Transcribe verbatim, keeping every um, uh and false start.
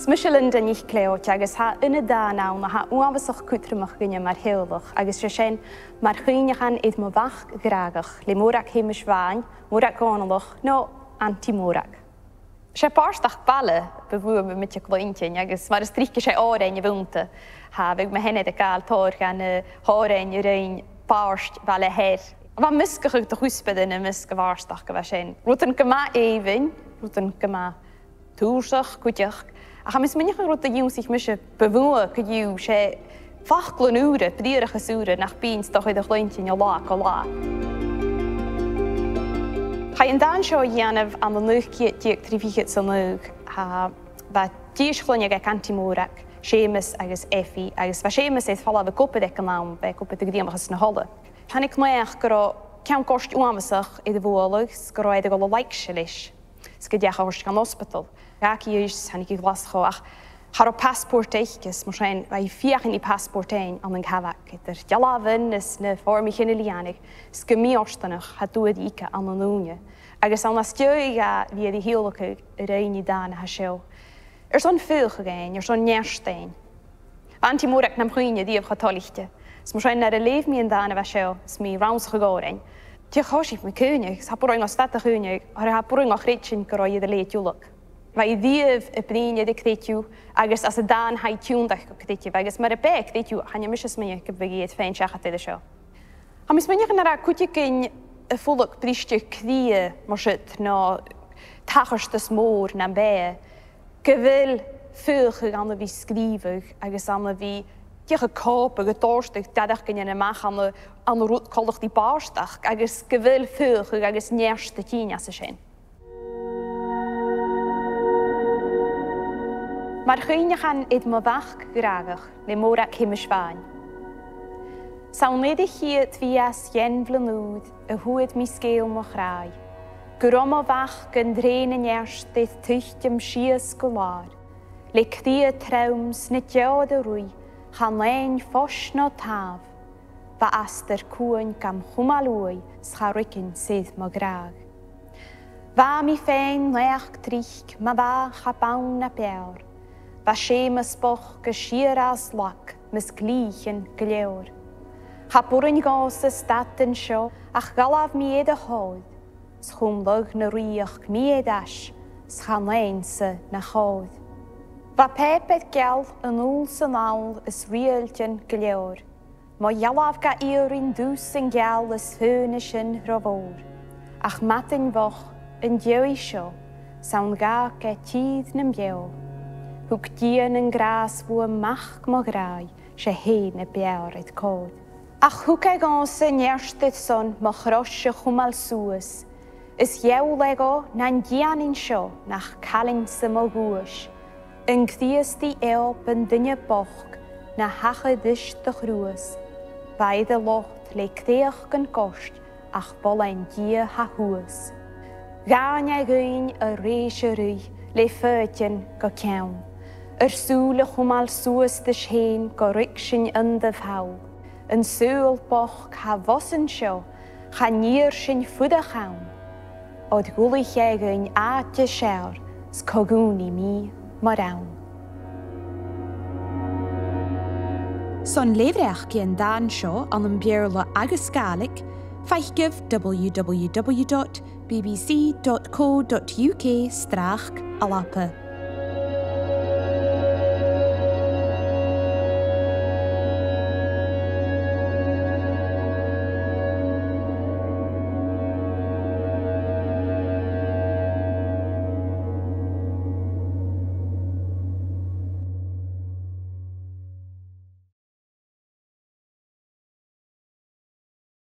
Mise Linda NicLeòid agus tha aon dàn ann a tha uabhasach cudromach dhuinne mar theaghlach, agus 's e sin Mar Chuimhneachan air mo Mhac Ghràdhach le Mòrag Sheumais Bhàin, Mòrag Dhòmhnallach, no Aunty Mòrag. 'S e bàrdachd bhaile bu mhotha a bha mi a' cluinntinn, agus mar as trice 's e òrain a bh' annta. Cha bhiodh mi fhìn a' gabhail tòrr dha na h-òrain a rinn bàird Bhaile Shear. Bha measgachadh de chuspair ann am measg a' bhàrdachd a bha sin. Rudan gu math èibhinn, rudan gu math tùrsach cuideachd. Ach tha mi a' smaoineachadh an rud a dh'ionnsaich mise bu mhotha co-dhiù, 's e faclan ùra, briathrachas ùra nach bithinn 's dòcha air a chluinntinn o latha gu latha. Chaidh an dàn seo a dhèanamh ann an naoi ceud deug trì fichead 's a naoi. Tha, bha dithis chloinne aig Aunty Mòrag, Seumas agus Effie, agus bha Seumas air falbh ag obair aig an àm, bha e ag obair do Ghrianachas na h-Uillt. Thàinig naidheachd gun robh ceann goirt uabhasach air a bhualadh, 's gun robh e air a dhol a laigse leis, 's gun deach a thoirt dhan ospadal. Dh'fhàg i a-rithist, thàinig i a Ghlaschu, ach cha robh passport aice, 's mar sin, bha i a' feuchainn ri passport fhaighinn ann an cabhaig. Eadar dealbhan is na foirmichean a lìonadh, 's gu mì-fhortanach, cha d' fhuair i aice ann an ùine. Agus ann às dèidh dha a bhith air a thiodhlacadh, a rinn i an dàn a tha seo. Airson fuasgladh fhaighinn, airson neart fhaighinn. Bha Aunty Mòrag nam chuimhne a-riamh cho toilichte. 'S mar sin nuair a leugh mi an dàn a bha seo, 's mi a' rannsachadh òrain, dh'fhàs mi a' cuimhneachadh, 's cha b' urrainn dhomh stad a chuimhneachadh, oir cha b' urrainn dhomh chreidsinn gun robh i air a leth tiodhlacadh. Bha i a-riamh a' bruidhinn air a chreideamh, agus anns an dàn tha i a' tionndadh gu creideamh, agus mura b' e a creideamh, chan eil mise a' smaoineachadh gum biodh i air faighinn seachad air a seo. Tha mi a' smaoineachadh nuair a tha cuideigin a' fulang briste cridhe mar siud no tachartas mòr nam beatha, gu bheil fuasgladh ann a bhith a' sgrìobhadh agus ann a bhith dìreach a' còmhradh, a' dòrtadh dad air choreigin a-mach ann an, ann an rud coltach ri bàrdachd, agus gu bheil fuasgladh agus neart a' tighinn às a sin. Mar Chuimhneachan air mo Mhac Ghràdhach le Mòrag Sheumais Bhàin. 'S ann air a' chiad mhìos dhen bhliadhna ùir a fhuair mi sgeul mo chràidh, gun robh mo mhac an trèana neart air tuiteam sìos gu làr, le cridhe trom 's na deòir a' ruith, chan fhaighinn fois no tàmh, bha astar cuain gam chumail uaidh 's cha ruiginn-sa air mo ghràdh. Bha mi fhèin naidheachd tric, ma bha cha b' ann na b' fheàrr, bha Seumas bochd a' sìor fhàs lag mus glìthean gu leòr. Cha b' urrainn dhòmhsa stad an seo ach dh'fhalbh mi air a' chòir, 's chùm lagh na rìoghachd mi air ais 's chan fhaighinn-sa na chòir. Bha pàipear geal an uair san àl is riaghailtean gu leòr, mo dhealbh ga iarraidh an dùthchann geal is faoina sin ro mhòr. Ach madainn bhochd an dèidh seo, 's ann dh'fhàg e tìr nam beò. Thug Dia nan gràs bhuam mac mo ghràidh, 's e fhèin a b' fheàrr air còir. Ach thug e dhòmhsa neart airson mo chrois a chumail suas, is gheall e dhomh nan dèanainn seo nach caillinn-sa mo dhuais. An Crìosdaidh Eòb, an duine bochd, na thachair ris do chruas, bha air a lot le creuchdan goirt ach mholainn Dia tha shuas. Dh'àithn e dhuinn a rèis a ruith le foighidinn gu ceann, ar sùil a chumail suas ris fhèin gu ruig sinn an taobh thall. An saoghal bochd tha bhos an seo, chan iarr sinn fuireach ann, oir dh'ullaich e dhuinn àite as fheàrr 's co-dhùnaidh mi mo rann. Son leth-bhreac dhen dàn seo ann am Beurla agus Gàidhlig, faicibh w w w dot b b c dot co dot u k slash alba.